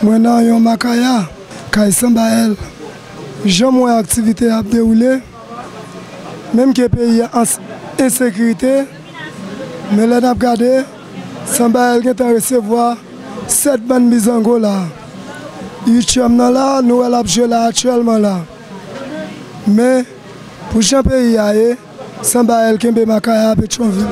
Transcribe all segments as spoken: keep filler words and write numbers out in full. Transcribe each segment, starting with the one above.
Mwen nan yon makaya, kay Sanbayèl. Jan m wè aktivite a ap dewoule, menm ke peyi a an ensekirite, men lè n ap gade, Sanbayèl gentan resevwa sèt bann bizango la. Uityèm nan la, nou wè l ap jwe la aktyèlman la. Men, pou jan peyi a ye, Sanbayèl kenbe makaya Petyonvil.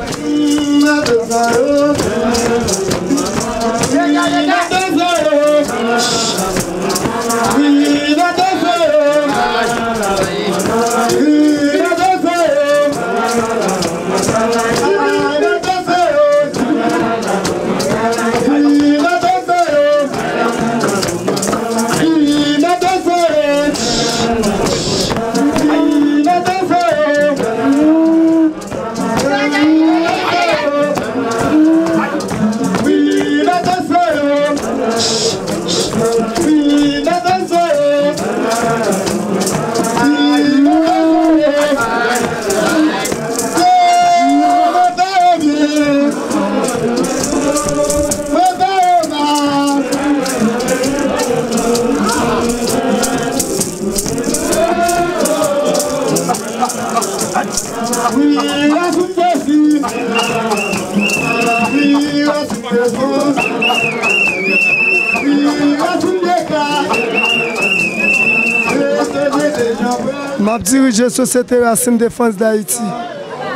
M ap dirije Sosyete Rasin Defans Dayiti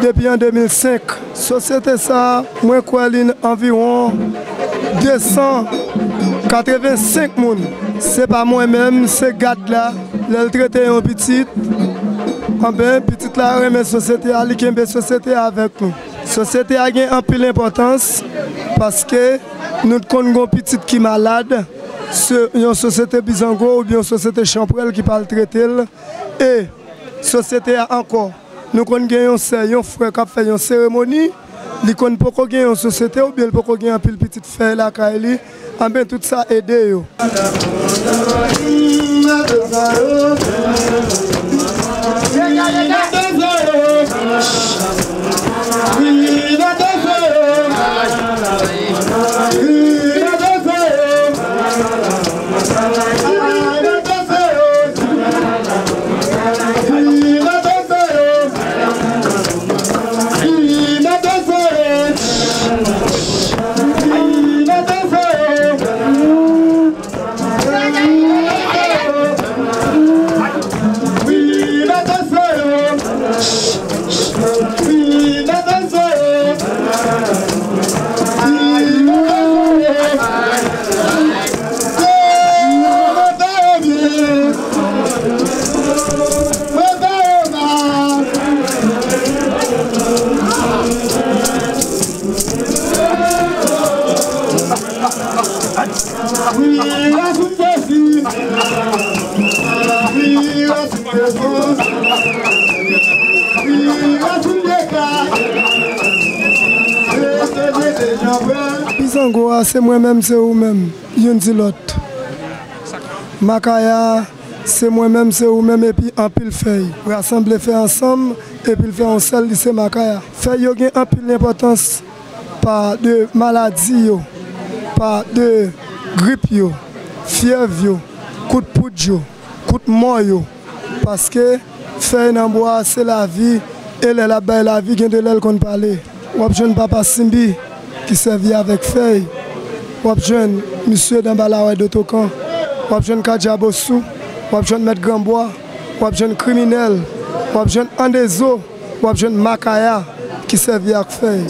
depi an de mil senk. Sosyete sa a, mwen kwè li anviwon de san katrevensenk moun. Se pa mwen menm, se gad la. Lè l trete yon pitit, anben, pitit la renmen sosyete a, li kenbe sosyete a avèk nou. Sosyete a gen anpil enpòtans paske nou t konn gen yon pitit ki malad, se yon sosyete bizango oubyen yon sosyete chanpwèl ki pral trete l. E sosyete a ankò, nou konn gen yon sè, yon frè k ap fè yon seremoni, li konn poko gen yon sosyete oubyen l poko gen anpil pitit fè lakay li, anben tout sa ede yo. Pizango a, se mwen menm, se ou menm, youn di lòt. Makaya, se mwen menm, se ou menm, epi anpil fèy. Rasanble fèy ansanm, epi l fè yon sèl, li se makaya. Fèy yo gen anpil enpòtans pa de maladi yo, pa de grip yo, fyèv yo, kout poud yo, kout mò yo. Paske fèy nan bwa a se lavi, e lè l ap bay lavi, gen de lè l konn pale. W ap jwenn Papa Simbi ki sèvi avèk fèy. W ap jwenn misye Danbalawè Dotokan. W ap jwenn Kadjabosou. W ap jwenn Mèt Granbwa. W ap jwenn Kriminèl. W ap jwenn Andezo. W ap jwenn Makaya ki sèvi ak fèy.